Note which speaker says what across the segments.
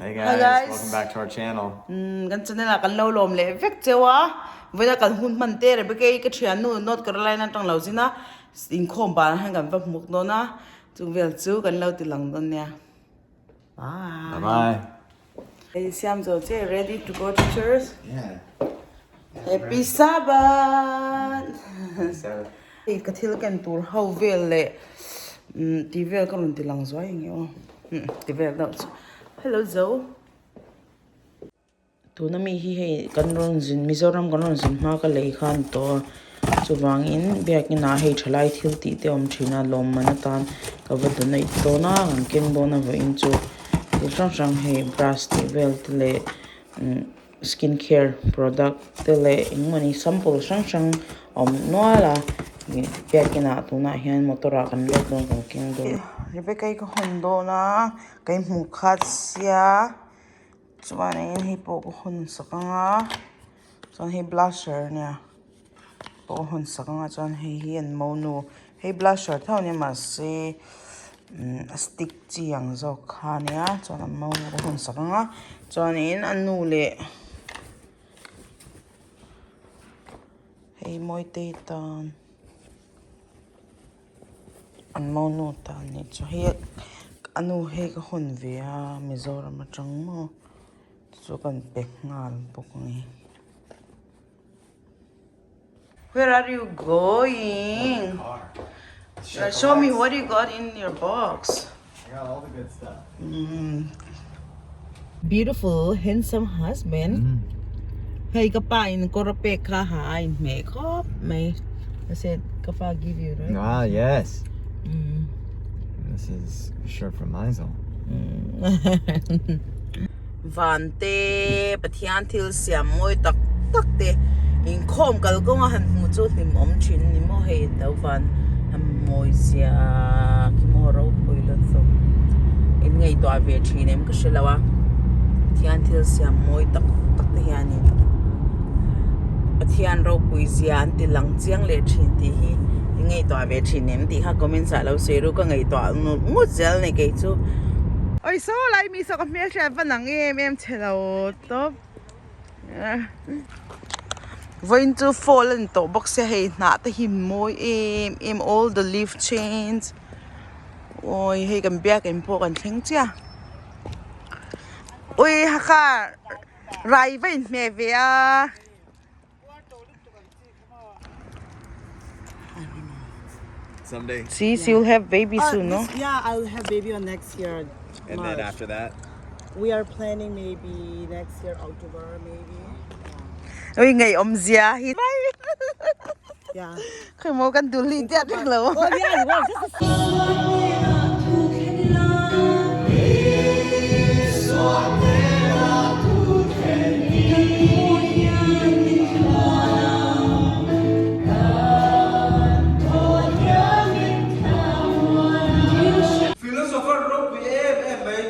Speaker 1: Hey guys, welcome back to our channel.
Speaker 2: Kan channel ah kan lo lawm leh vek cheu a, vawiin a kan hun hman te Rebecca i ka thiannu North Carolina atang lo zin a, inkhawm banah hian kan va hmuk dawn a, chung vel chu kan lo ti lang dawn nia. Bye.
Speaker 1: Bye bye.
Speaker 2: Hei siam zo che ready to go to church?
Speaker 1: Yeah.
Speaker 2: Happy Sabbath.
Speaker 1: Happy Sabbath.
Speaker 2: Hei ka thil ken tur ho vel leh ti vel ka rawn ti lang zuai ang e aw. Ti vel deuh chu. Hello Zo. Tuna mi hi hei kan rawn zin Mizoram kan rawn zin hma ka lei kha a ni tawh a chuvangin biakinah hei thalai thil tih te a awm thin a lawmman atan ka va donate dawn a kan keng dawn a vawiin chu thil hrang hrang hei brush tih vel te leh umm skin care product te leh engmawni sample hrang hrang a awm nual a ih biakinah tunah hian motor ah kan let dawn kan keng dawn. Rebecca i ka hawn dawn a ka inhmuh khat sia. Chuanin hei pawh ka hawn sak ang a chuan hei blusher a nia pawh ka hawn sak ang a chuan hei hi an monu hei blusher tho a nia mahse umm a stick chi ang zawk kha a nia chuan an monu ka hawn sak ang a chuanin a nu leh hei mawitei tan. An monu ta nih chu hei a nu hei ka hawn ve a Mizoram atang maw chu kan pe nghal bawk a ni. Where are you going? Show me what you got in your box.
Speaker 1: I got all the good stuff.
Speaker 2: Beautiful handsome husband. Hei ka pa in kawr a pek kha ha a inhmeh khawp mai. I said ka pa give you right?
Speaker 1: Ah yes. This is a shirt from Aizawl.
Speaker 2: Van te Pathian thil siam mawi tak tak te inkhawm kal kawnga han hmuh chu hlim awm thin ni maw hei to van han mawi zia khi maw ropui lutuk in ngaihtuah ve thin em ka hre lo a Pathian thil siam mawi tak tak te hianin Pathian ropui zia an ti lang chiang leh thin tih hi in ngaihtuah ve thin em tih kha comments ah lo sawi ru ka ngaihtuah ngut zel a ni kei chu. Oi saw lai mi saw ka hmel hriat va nang em em che lo tawp vawiin chu fall a ni tawh bawk sia hei hnah te hi mawi em em all the leaf change awi hei kan biakin pawh kan thleng chiah ui hakha rai va inhmeh ve a.
Speaker 1: Someday.
Speaker 2: See, she will have baby
Speaker 3: Uh,
Speaker 2: soon, no?
Speaker 3: this- yeah, I'll have baby on next year.
Speaker 1: And
Speaker 3: March.
Speaker 1: then after that,
Speaker 3: We are planning maybe next year October maybe.
Speaker 2: Ui ngày om zia hi.
Speaker 3: Yeah.
Speaker 2: Khoi mo kan dul hi tiat reng lo.
Speaker 3: Oh yeah, well, this is
Speaker 4: Philosopher ropui em em mai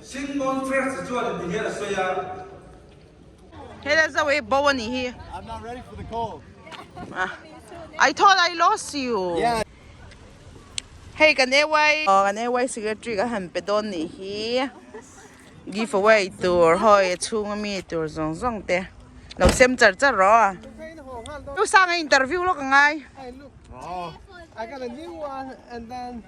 Speaker 4: Sigmund Freud chuan ti hian a sawi a.
Speaker 2: Hei la zo e bo a nih hi.
Speaker 1: I'm not ready for the cold.
Speaker 2: I thought I lost you.
Speaker 1: Yeah.
Speaker 2: Hei kan AY kan AY secretary ka han pe dawn nih hi. Give away tur hawi a chhung ami tur zawng zawng te lo sem char char rawh a. U sang a interview lawk angai.
Speaker 3: Hey, look. I got a new one and then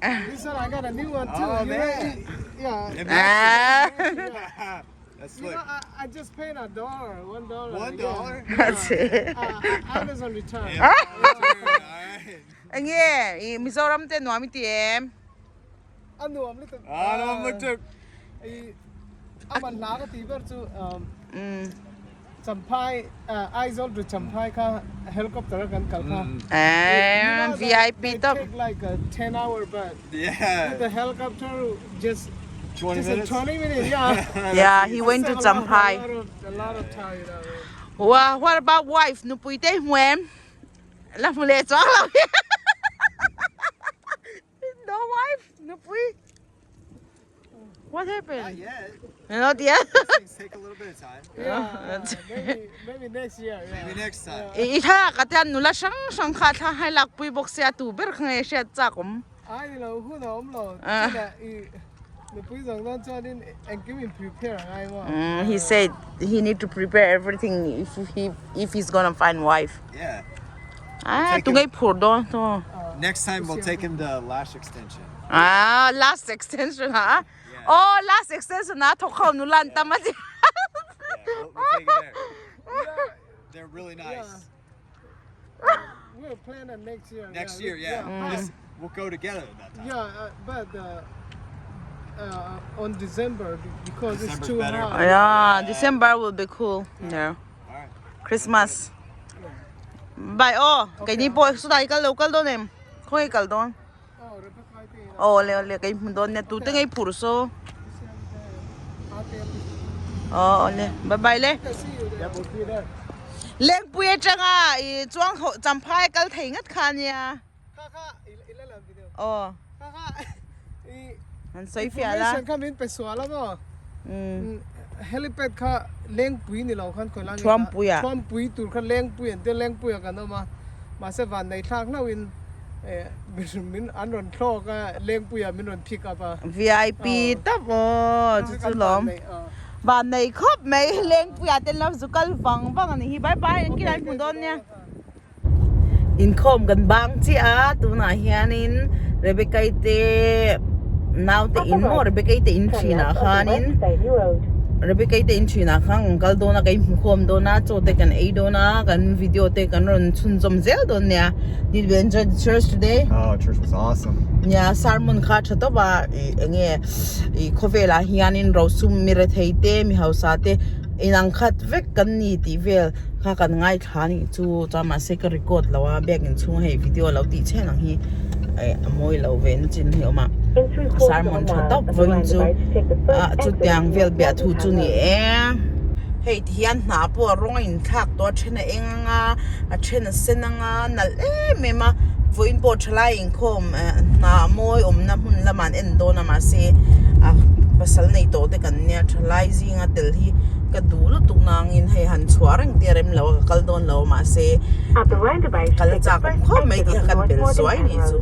Speaker 3: this one I got a new one too.
Speaker 1: Oh,
Speaker 3: You know,
Speaker 1: man.
Speaker 3: yeah.
Speaker 2: Ah.
Speaker 1: That's
Speaker 3: You
Speaker 1: slick.
Speaker 3: know, I, I just paid a dollar, $1.
Speaker 1: One
Speaker 3: yeah.
Speaker 1: dollar?
Speaker 2: That's it.
Speaker 3: Amazon return.
Speaker 1: Yeah. Alright.
Speaker 2: Enge i Mizoram te nuam i ti em?
Speaker 3: A nuam lutuk.
Speaker 1: A nuam lutuk.
Speaker 3: I a man hla ka ti ber chu Champhai Aizawl to Champhai kha helicopter a kan kal kha.
Speaker 2: Eh VIP top.
Speaker 3: Take like a 10 hour but
Speaker 1: Yeah.
Speaker 3: with the helicopter just
Speaker 1: 20
Speaker 3: just
Speaker 1: minutes.
Speaker 3: 20 minutes yeah.
Speaker 2: Yeah, he went to
Speaker 3: Save a lot-
Speaker 2: Champhai.
Speaker 3: A lot of, a lot of time. You know.
Speaker 2: Wow, what about wife? Nupui te hmu em? La hmu leh chuang lo. No wife, nupui. What happened?
Speaker 1: Not yet.
Speaker 2: Not yet.
Speaker 1: These things take a little bit of time.
Speaker 3: Yeah, maybe, maybe next year. Yeah.
Speaker 1: Maybe next time.
Speaker 2: I thla ka te nula hrang hrang kha thla hai lak pui bawk sia tu ber kha nge hriat chak awm.
Speaker 3: I don't know, who know, lo.
Speaker 2: Ah.
Speaker 3: I Nupui zawng dawn chuanin engkim in prepare a ngai maw?
Speaker 2: Mm, he said he need to prepare everything if he if he's gonna find wife.
Speaker 1: Yeah.
Speaker 2: Ah, tu ngai phur dawn to.
Speaker 1: Next time we'll take him to lash extension.
Speaker 2: Ah, last extension ha. Oh, last extension a thawk ho nula an tam a ti.
Speaker 1: Yeah, we'll, we'll take him there. They're really nice.
Speaker 3: We'll plan it next year.
Speaker 1: Next year, yeah.
Speaker 3: Yeah,
Speaker 1: This, we'll go together that time.
Speaker 3: yeah but on December because it's
Speaker 1: December's
Speaker 3: too
Speaker 1: better.
Speaker 3: hot.
Speaker 2: Yeah, December will be cool. Yeah.
Speaker 1: All right.
Speaker 2: Christmas. Bye oh, keini pawh sawtah i kal lo kal dawn em? Khawnge i kal dawn?
Speaker 3: Oh, Rebecca i te in.
Speaker 2: Aw le le kei hmu dawn nia tute ngei phur saw. Aw le bye bye le.
Speaker 3: Yeah, we'll be there.
Speaker 2: Lengpui atanga i chuang ho champhai kal thei ngat kha nia.
Speaker 3: Kha kha i la lam video.
Speaker 2: Aw.
Speaker 3: Kha kha i
Speaker 2: An sawi fiah la.
Speaker 3: Information kha min pe sual a maw?
Speaker 2: Umm.
Speaker 3: Helipad kha Lengpui ni lo khan khawi lai nge
Speaker 2: Thuampui ah.
Speaker 3: Thuampui tur kha Lengpui an tia Lengpui ah kan awm a. Mahse van nei thlak hlauh in min an rawn thlawk a Lengpui ah min rawn pick up a.
Speaker 2: VIP tak aw chu chu lawm. Van nei khawp mai Lengpui ah te lo zu kal vang vang a ni hi. Bye bye engkin an hmu dawn nia. Inkhawm kan bang chiah a tunah hianin Rebecca-i te naute in maw Rebecca-i te in thinah khanin Rebecca-i te in thinah khan kan kal dawn a kan inhmukhawm dawn a chaw te kan ei dawn a kan video te kan rawn chhunzawm zel dawn nia Did you enjoy the church today?
Speaker 1: Oh church was awesome.
Speaker 2: Nia sermon kha tha tawp a ih enge ih khawvelah hianin rosum mi rethei te mi hausa te inang khat vek kan ni tih vel kha kan ngaithla a nih chu chuan mahse ka record lo a biakin chhung hei video lo tih chhen ang hi eh a mawi lo ve na chin hi a awm a sermon tha tawp vawiin chu ah chutiang vel biah thu chu ni e hei ti hian hna pawh a rawng a inthlak tawh a then a eng ang a a then a sen ang a nalh em em a vawiin pawh thalai inkhawm eh hna mawi awmna hmun lamah an en dawn a mahse ah pasal nei tawh te kan nia thalai zinga tel hi ka duh lutuk nangin hei han chhuah reng te a rem lo a ka kal dawn lo a mahse kal chak awm khawp mai tih kha kan bel zuai nih chu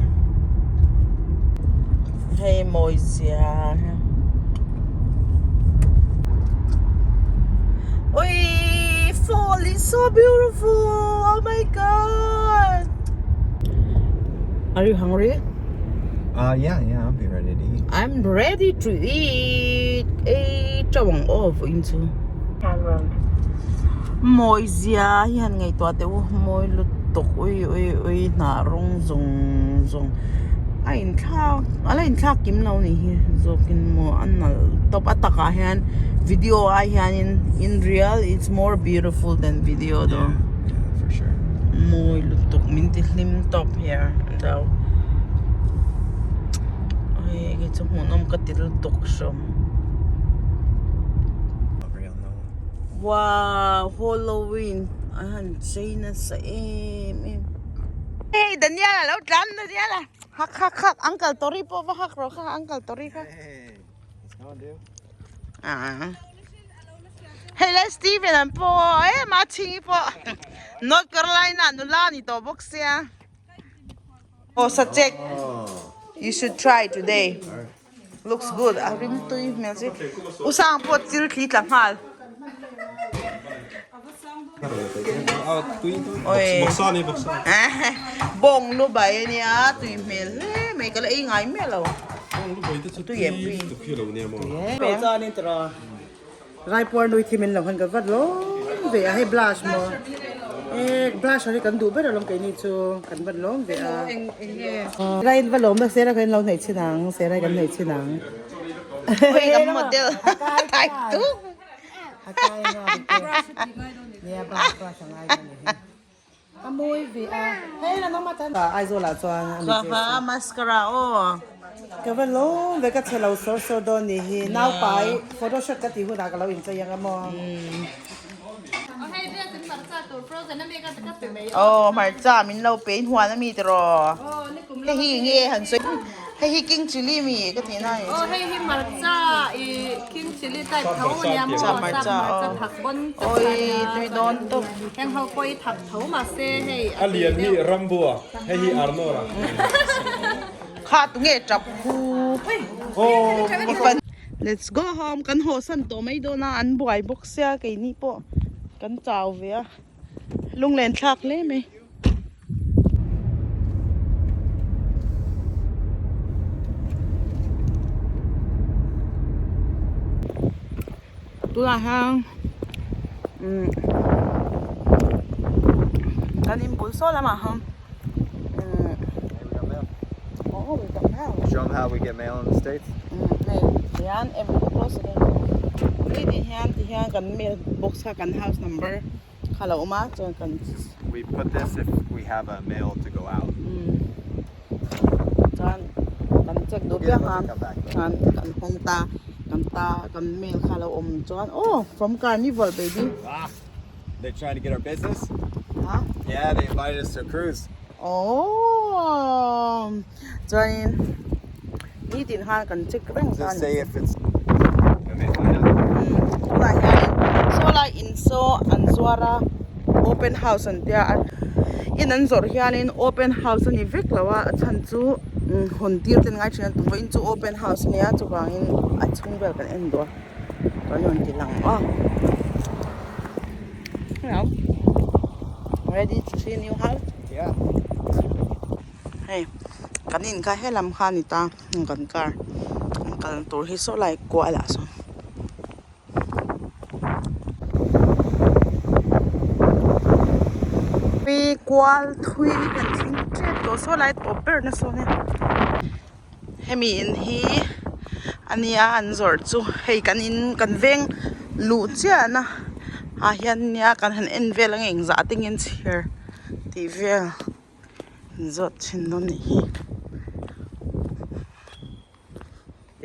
Speaker 2: hei mawi zia ui fall is so beautiful oh my god are you hungry
Speaker 1: Uh yeah yeah I'll be ready to eat.
Speaker 2: I'm ready to eat ei teuh ang aw vawiin chu mawi zia hi han ngaihtuah teh u mawi lutuk ui ui ui hnah rawng zawng zawng a inthlak a la inthlak kim lo nih hi zawkin maw a nalh tawp a takah hian video ai hianin in real it's more beautiful than video though mawi lutuk min ti hlim tawp here. Hei hi chu hmuhnawm ka ti lutuk hrawm. Wow Halloween a han chei nasa em em. Hei Daniel a lo tlan Daniel a hak hak hak uncle Tori pawh va hak rawh kha uncle Tori kha. Ah. Hei le Steven an pawh em a chhingi pawh North Carolina nula a ni tawh bawk sia. Oh sachek you should try today looks good a rim tui hmel si u sang pawh chil thli tla nghal. Oi bawng lu bai ania tui hmel hle mai ka la ei ngai miah lo. Tui em tui.
Speaker 5: Raipuar nui thi min lo han ka vat lawm ve a hei blush maw e blush hi kan duh ber alawm keini chu kan vat lawm ve a rai va lawm na sera kan lo hnaih chin ang sera kan hnaih chin ang
Speaker 2: Oi kan model tai tu
Speaker 5: a kai nga nia brush brush a ngai dawn hi a mawi ve a hei la nangmah tan Aizawl ah chuan a mi
Speaker 2: che a mascara aw
Speaker 5: ka va lawm ve ka chhe lo sawr sawr dawn nih hi naupai photoshoot ka tih hunah ka lo inchei ang a maw
Speaker 2: aw hmarcha min lo pe in huan ami tiraw hei hi nge han sawi Hei hi king chilli mi ka tih na
Speaker 6: Aw hei hi hmarcha i king chilli type tho ania maw
Speaker 2: Sa hmarcha aw
Speaker 6: thak bon tak
Speaker 2: Oi tui dawn tawp
Speaker 6: heng ho pawh i thak tho mahse hei
Speaker 7: A lian hi Rambua hei hi Arnora.
Speaker 2: Kha tunge tap hu pui.
Speaker 4: home.
Speaker 5: Let's go home kan haw san tawh mai dawn a an buai bawk sia keini pawh kan chau ve a lunglen thlak hle mai. Tunah hian umm kan inbul saw lamah hian umm oh we got mail.
Speaker 1: Show them how we get mail in the States.
Speaker 5: Umm hei tihian every close again hei ti hian ti hian kan mail box kha kan house number kha lo awm a chuan kan
Speaker 1: We put this if we have a mail to go out.
Speaker 5: Umm chuan kan check duh piang a chuan kan hawng ta kan ta kan mail kha lo awm chuan aw from carnival baby.
Speaker 1: Ah they're trying to get our business?
Speaker 5: Huh?
Speaker 1: Yeah they invited us to a cruise.
Speaker 5: Aww chuanin nitin khan kan check reng
Speaker 1: Does
Speaker 5: ta
Speaker 1: it say if it's
Speaker 5: umm tunah hianin saw lai in saw an zuar a open house an tia a in an zawrh hianin open house a ni vek lo a a chhan chu hawn tir te an ngai thin a vawiin chu open house a nia chuvangin a chhung vel kan en duh a kan rawn ti lang a ready to see new house
Speaker 1: yeah
Speaker 5: hei kan in kha helam kha a ni ta kan car kan kal tur hi saw lai kual ah sawn. Pi kual thui kan thleng tep tawh saw lai tawp ber na sawn e hemi in hi ania an zawrh chu hei kan in kan veng luh chiah na ah hian nia kan han en vel ang engzah te nge an chhiar tih vel an zawt thin dawn anih hi.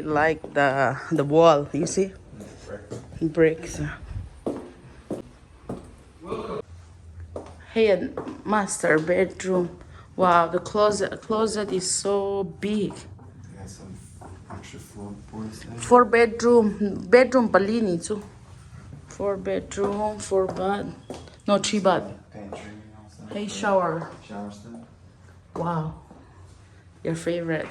Speaker 5: Like the the wall you see bricks hei an master bedroom wow the closet closet is so big four bedroom bedroom pali ni chu four bedroom four bath no three bath hei shower wow your favorite.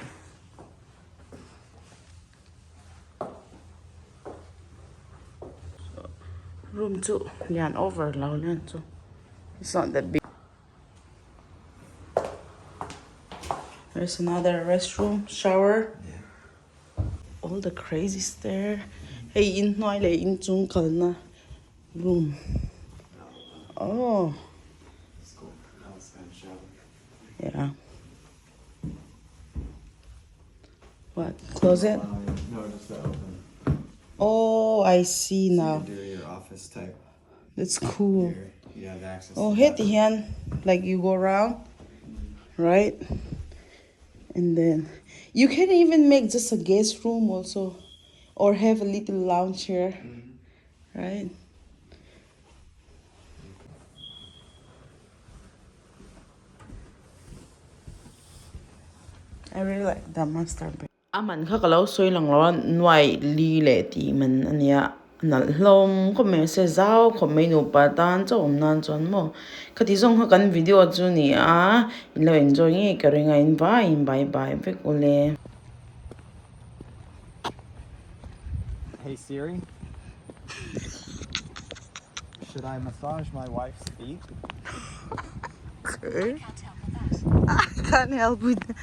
Speaker 5: Room chu lian over lo lian chu it's not that big. There's another restroom shower. All the crazy stair. Hei in hnuai leh in chung kalna room. Oh. Yeah. What? Close it?
Speaker 1: No, just the open.
Speaker 5: Oh, I see now.
Speaker 1: You can do your office type.
Speaker 5: That's cool.
Speaker 1: Here, you have access.
Speaker 5: Oh, heti hian like you go round, right? And then you can even make just a guest room also or have a little lounge here, right? I really like the master bed.
Speaker 2: A man kha ka lo sawi lang lo a, nuai li leh tih man a nia, a nalh hlawm khawp mai mahse zau khawp mai nupa tan chauh awm nan chuan maw khati zawng kha kan video chu ni a, in lo enjoy ngei ka ring a in vaiin bye bye vek ule.
Speaker 1: Hey Siri, should I massage my wife's feet?
Speaker 5: I can't help with that.